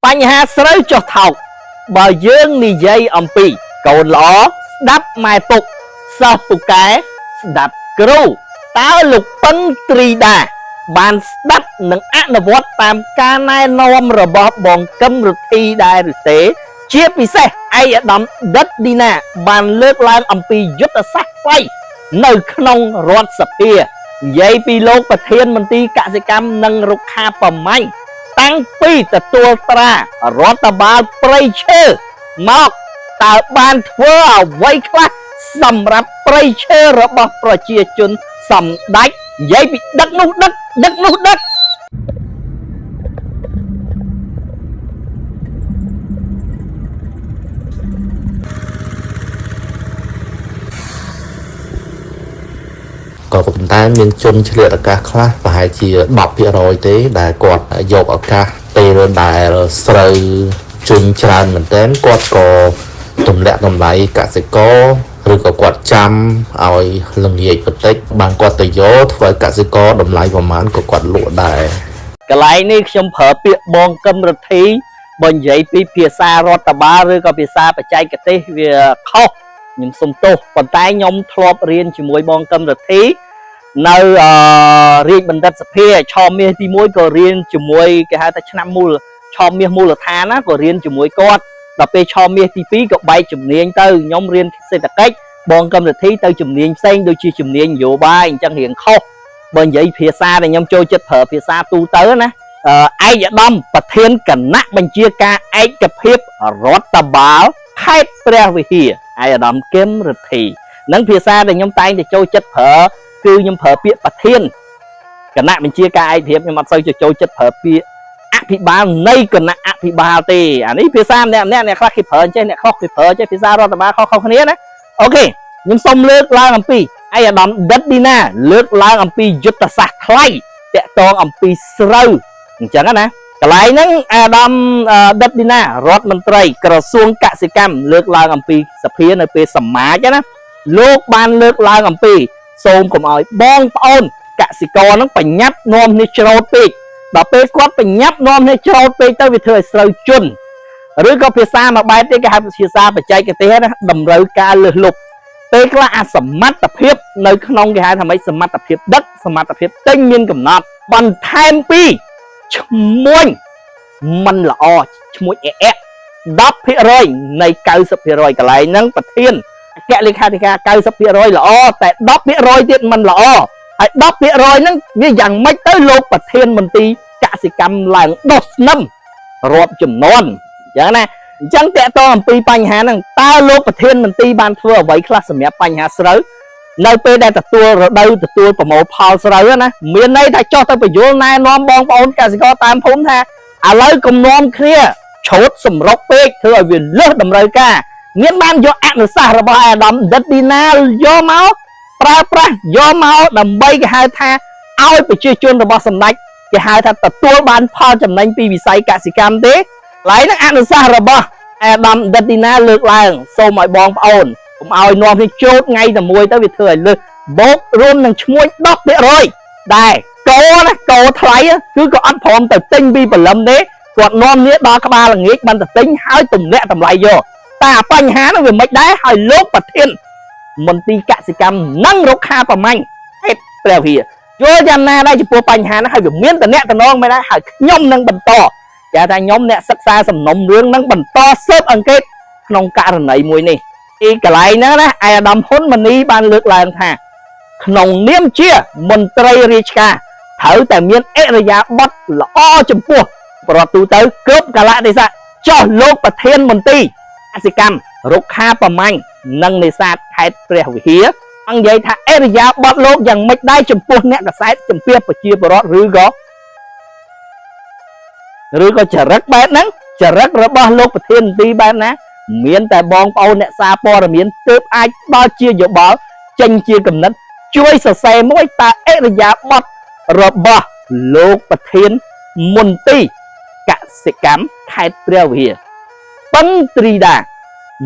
បញ្ហាស្រូវចុះថោកបើយើងនិយាយអំពីកូនល្អស្ដាប់ម៉ែពុកសិស្សពូកែស្ដាប់គ្រូតើលោកពឹងទ្រីដា បានស្ដាប់និងអនុវត្តតាមការណែនាំរបស់បងកឹមរុទ្ធីដែរឬទេ ជាពិសេសឯកឧត្តមដិតឌីណា បានលើកឡើងអំពីយុទ្ធសាស្ត្រថ្លៃនៅក្នុងរដ្ឋសភានិយាយពីលោកប្រធានមន្ទីរកសិកម្មនិងរុក្ខាប្រមាញ់តាំងពីទទួលត្រារដ្ឋបាលព្រៃឈើមកតើបានធ្វើអ្វីខ្លះសម្រាប់ព្រៃឈើរបស់ប្រជាជនសម្ដេចនិយាយពីដឹកនោះដឹកដឹកនោះដឹក ក៏ប៉ុន្តែមានជនឆ្លៀតឱកាសខ្លះប្រហែលជា10%ទេដែលគាត់យកឱកាសពេលដែលស្រូវជន់ច្រើនមែនទែនគាត់ក៏ទម្លាក់តម្លៃកសិករឬក៏គាត់ចាំឲ្យល្ងាចបន្តិចបានគាត់ទៅយកធ្វើឲ្យកសិករតម្លៃប្រមាណក៏គាត់លក់ដែរ កន្លែងនេះខ្ញុំប្រើពាក្យបងកឹមរិទ្ធីបើនិយាយពីភាសាររដ្ឋបាលឬក៏ភាសាបច្ចេកទេសវាខុសខ្ញុំសុំទោសប៉ុន្តែខ្ញុំធ្លាប់រៀនជាមួយបងកឹមរិទ្ធីនៅអឺរាជបណ្ឌិតសភាឆមាសទី1ក៏រៀនជាមួយគេហៅថាឆ្នាំមូលឆមាសមូលដ្ឋានណាក៏រៀនជាមួយគាត់ដល់ពេលឆមាសទី2ក៏បែកជំនាញទៅខ្ញុំរៀនសេដ្ឋកិច្ចបងកឹមរិទ្ធីទៅជំនាញផ្សេងដូចជាជំនាញនយោបាយអញ្ចឹងរៀងខុស បើនិយាយភាសាដែលខ្ញុំចូលចិត្តប្រើភាសាទូទៅណាអឺឯកឧត្តមប្រធានគណៈបញ្ជាការឯកភាពរដ្ឋបាលខេត្តព្រះវិហារឯកឧត្តមគឹមរិទ្ធីនឹងភាសាដែលខ្ញុំតែងតែចូលចិត្តប្រើគឺខ្ញុំប្រើពាក្យប្រធានគណៈបញ្ជាការឯកភាពខ្ញុំអត់សូវចូលចិត្តប្រើពាក្យអភិបាលនៃគណៈអភិបាលទេអានេះភាសាម្នាក់ម្នាក់អ្នកខ្លះគេប្រើអញ្ចេះអ្នកខ្លះគេប្រើអញ្ចេះភាសារដ្ឋបាលខុសៗគ្នាណាOK ខ្ញុំសូមលើកឡើងអំពី ឯកឧត្តមដិតឌីណាលើកឡើងអំពីយុទ្ធសាស្ត្រថ្លៃតាក់ទងអំពីស្រូវអញ្ចឹងណាកន្លែងហ្នឹងឯកឧត្តមដិតឌីណារដ្ឋមន្ត្រីក្រសួងកសិកម្មលើកឡើងអំពីសភានៅពេលសមាជណាលោកបានលើកឡើងអំពីសូមកុំឲ្យបងប្អូនកសិករហ្នឹងបញ្ញាប់នាំនេះច្រូតពេកដល់ពេលគាត់បញ្ញាប់នាំនេះច្រូតពេកទៅវាធ្វើឲ្យស្រូវជន់ឬក៏ភាសាមួយបែបទៀតគេហៅភាសាបច្ចេកទេសណាតម្រូវការលើសលប់ ពេលខ្លះអាសមត្ថភាពនៅក្នុងគេហៅថាម៉េចសមត្ថភាពដឹកសមត្ថភាពទិញមានកំណត់បន្ថែមពីឈ្មួញมันល្អឈ្មួញអែអែ10%នៃ90%កន្លែងហ្នឹងប្រធានអគ្គលេខាធិការ90%ល្អតែ10%ទៀតมันល្អហើយ10%ហ្នឹងវាយ៉ាងម៉េចទៅលោកប្រធានមន្ទីរកសិកម្មឡើងដុះស្នឹមរាប់ចំនួនអញ្ចឹងណា អញ្ចឹងតកតងអំពីបញ្ហាហ្នឹងតើលោកប្រធានមន្ទីរបានធ្វើអ្វីខ្លះសម្រាប់បញ្ហាស្រូវនៅពេលដែលទទួលរដូវទទួលប្រមូលផលស្រូវណាមានន័យថាចោះទៅបញ្យលណែនាំបងប្អូនកសិករតាមភូមិថាឥឡូវកុំនាំគ្នាឆូតសម្រុកពេកធ្វើឲ្យវាលើសតម្រូវការមានបានយកអនុសាសន៍របស់អាដាមដិតឌីណាយកមកប្រើប្រាស់យកមកដើម្បីគេហៅថាឲ្យប្រជាជនរបស់សម្ដេចគេហៅថាទទួលបានផលចំណេញពីវិស័យកសិកម្មទេ ឡៃហ្នឹងអនុសាសន៍របស់អាដាមដិតឌីណាលើកឡើងសូមឲ្យបងប្អូនកុំឲ្យនាំគ្នាច្រូតថ្ងៃតែមួយទៅវាធ្វើឲ្យលើសបូករួមនឹងឈ្មួញ10%ដែរកោណាកោថ្លៃគឺក៏អត់ព្រមទៅទិញពីព្រលឹមទេគាត់នាំគ្នាដល់ក្បាលល្ងាចបានទៅទិញហើយទម្លាក់តម្លៃយកតែអាបញ្ហាហ្នឹងវាមិនដែរហើយលោកប្រធានមន្ទីរកសិកម្មនិងរុក្ខាប្រមាញ់ខេត្តព្រះវិហារយល់យ៉ាងណាដែរចំពោះបញ្ហាហ្នឹងហើយវាមានតំណែងមិនដែរហើយខ្ញុំនឹងបន្ត គេថាខ្ញុំអ្នកសិក្សាសំណុំរឿងនឹងបន្តស៊ើបអង្កេតក្នុងករណីមួយនេះទីកន្លែងហ្នឹងណាឯអាដាមហ៊ុនម៉ាណីបានលើកឡើងថាក្នុងនាមជាមន្ត្រីរាជការត្រូវតែមានអរិយាប័ត្រល្អចំពោះប្រវត្តិទូទៅគ្រប់កាលៈទេសៈចោះលោកប្រធានមន្ទីរកសិកម្មរុក្ខាប្រមាញ់និងនេសាទខេត្តព្រះវិហារអង្គនិយាយថាអរិយាប័ត្រលោកយ៉ាងម៉េចដែរចំពោះអ្នកកសែតចំពោះប្រជាពលរដ្ឋឬក៏ចរិតបែបហ្នឹងចរិតរបស់លោកប្រធានមន្ទីរបែបណាមានតែបងប្អូនអ្នកសារព័ត៌មានទើបអាចផ្ដល់ជាយោបល់ចេញជាកំណត់ជួយសរសេរមួយតើអរិយាប័ត្ររបស់លោកប្រធានមន្ទីរកសិកម្មខេត្តព្រះវិហារពឹងទ្រីដា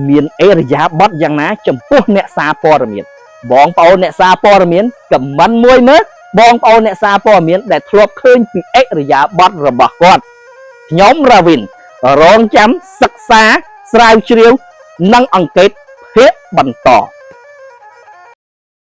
មានអរិយាប័ត្រយ៉ាងណាចំពោះអ្នកសារព័ត៌មានបងប្អូនអ្នកសារព័ត៌មានខមមិនមួយមើលបងប្អូនអ្នកសារព័ត៌មានដែលធ្លាប់ឃើញពីអរិយាប័ត្ររបស់គាត់ ខ្ញុំរាវិន រងចាំសិក្សាស្រាវជ្រាវនិងអង្កេតភាគបន្ត។